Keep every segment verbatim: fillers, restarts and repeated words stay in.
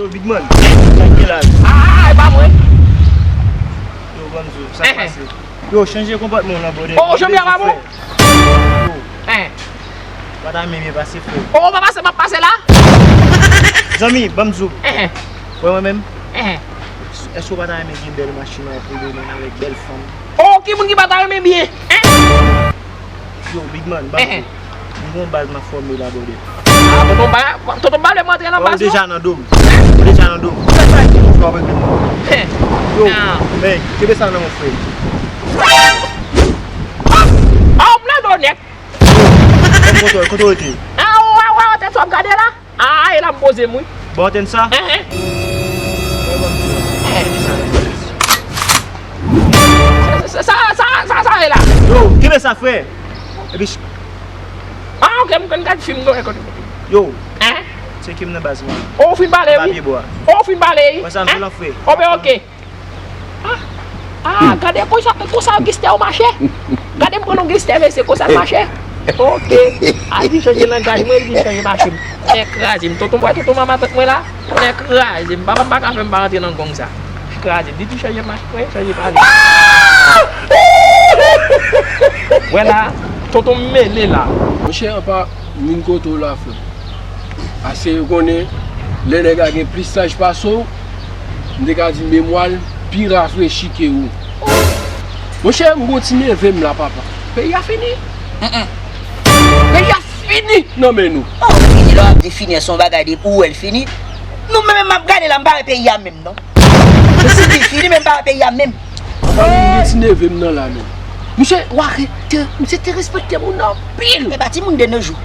Big man, sa k gen la? Ah, e pa mwen. Yo, ban m di w, sa k pase? Yo, chanje konpòtman w nan, brother. Oh, janm ya pa bon? Yo, pa ta renmen byen pase, frè. Oh, pa pase, m ap pase la. Zanmi, ban m di w. Wè mwen menm? Èske w pa ta renmen gen bèl machin w ap woule menm avèk bèl fanm? Oh, ki moun ki pa ta renmen byen? Yo, big man, ban m di w. M gon baz m ap fòme la, brother. Ah, tonton ba, tonton ba lè m antre nan baz, ou deja nan do m. Ou deja nan do m. Yo, men, kenbe sa nan men w, frè. Ah, m nan do nèt. Kote, kote w rete? Ah, ou wè, ou wè, ou tèt w ap gade la? Ah, e la m poze m, wi. Bon, antenn sa? Enhen. Sa, sa, sa, sa, sa e la? Yo, kenbe sa, frè. Epi, ah, ok, m konn gad fim, m konn kote. Yo, se ki m nan baz mwen. Oh, ou fin pale, wi. Anba pye bwa. Oh, ou fin pale, wi. Wè sa, m vilan, frè. Oh, ben, ok. Ah, ah, gade konsa, konsa gangstè yo mache. Gade m pran yon gangstè, mesye, konsa l mache. Ok. Al di chanje langaj mwen, di chanje mache m. Nèg kraze m. Tonton, wè tonton manman tèt mwen la. Nèg kraze m. Papa m pa ka fè m pa rantre nan gang sa. Kraze m. Di di chanje mache mwen, chanje pale. Wè la, tonton m mele la. Monchè, anpa, vin kote w la, frè. Paske yo konnen, lè nèg la gen plis laj pase w, m te ka di memwa l pi rafrechi ke ou. Monchè, m gon ti neve m la, papa. Peyi a fini. Peyi a fini nan men nou. Oh, fini lè w ap di fini, se yon bagay de pou w wè l fini. Nou menm, m ap gade la, m pa wè peyi a menm, non. Se si di fini, men m pa wè peyi a menm. Papa, m gen ti neve m nan la, men. Misye, w a rete, misye te respekte moun anpil. E pa timoun de nos jours.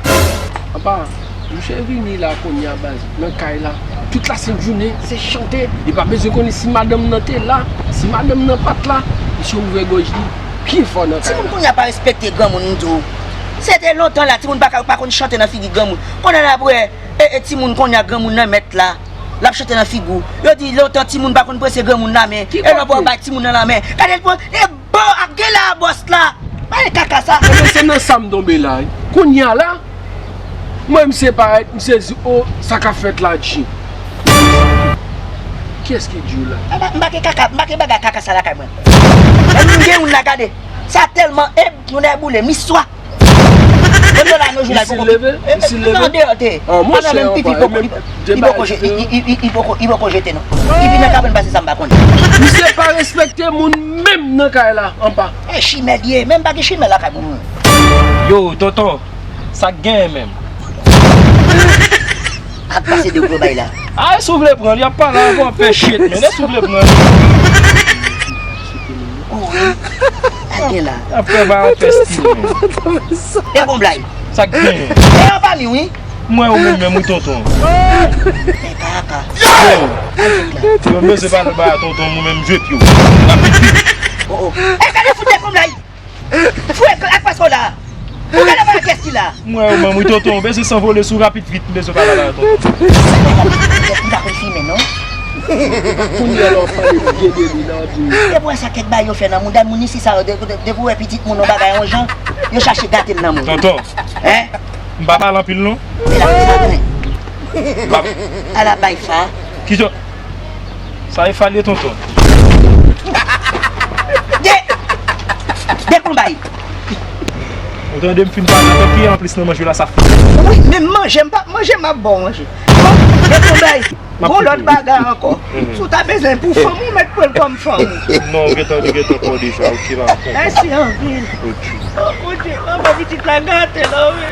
Apa, misye vini la kounye a baz, nan kay la. Tout lasent jounen, se chante. Li pa bezwen konnen si madanm nan te la, si madanm nan pa t la. Misye ouvè gòj li byen fò nan kay la. Timoun kounye a pa respekte granmoun, m di w. Se te lontan la, timoun pa ka, pa konn chante nan figi granmoun. Kounye a la pou wè, e, e, timoun kounye a granmoun nan mèt la. L ap chante nan figi w. Yo di lontan timoun pa konn prese granmoun nan men. E lè w bay timoun nan lanmen. Gade l pran, e Bon, ak gen la bòs la. Pale kaka sa. Ebyen, se nan sa m tonbe la, wi. Kounye a la, mwen, misye parèt, misye di, o, sa k ap fèt la, G? Kiyès ki di w la? M pa, m pa gen kaka, m pa gen bagay kaka sa lakay mwen. Lè m gen youn la, gade. Sa tèlman, e, nou nèboule, miswa. Menm lè la, nou jou la, li poko, e, e, nan deyò te. Pandan menm pitit poko, li, li poko je-, li, li, li, li poko, li poko jete, non. Li vin nan kabann pase sa m pa konnen. Misye pa respekte moun menm nan kay la, anba. E chimè l ye, menm pa gen chimè lakay moun. Yo, tonton, sa k genyen menm? Ap pase de gwo bay la. A, si w vle pran l, y ap pale avè w, pè chet, men si w vle pran l. Ou wi. Al gen la. Ap fè ba an fè stil, men. E konbla y. Sa k genyen? E anba mi, wi. M wè ou menm, menm, wi, tonton. E kaka. Yo! Yo, m bezwen pale ba tonton, mwen menm, jwet yo. Rapid, vit. Oh, oh. E gade fout de konbla y. Fou, e ak pasko la. Ou gade ba kès ki la. M wè ou menm, wi, tonton, m bezwen sanvole sou rapid, vit, m bezwen pale ba tonton. Li pa konn fimen, non. Kounye a la w ap pale byen de li la, di. E pou wè sa kèk bagay yo fè nan mouda moun isi sa yo, de, de, depi w wè pitit moun yon bagay yon jan, yo chache gate l nan moun. Tonton. Hein? M pa pale anpil non. Men la, m pa pale. M pa. Ala bay fa. Kijan? Sa e fa l ye, tonton? De, de konbay. Ou tande m fin pale avèk li, anplis nan manje la, sa fini. Wi, men manje, m pa manje, m ap ba w manje. Bon, de konbay. Gon lòt bagay ankò. Si w ta bezwen pou fanm ou, mèt pran l kòm fanm ou. Non, ou gentan, ou gentan pran deja, ok, pa pran. Mèsi anpil. Ok. Oh, Bondye, manman pitit la gate la, wi.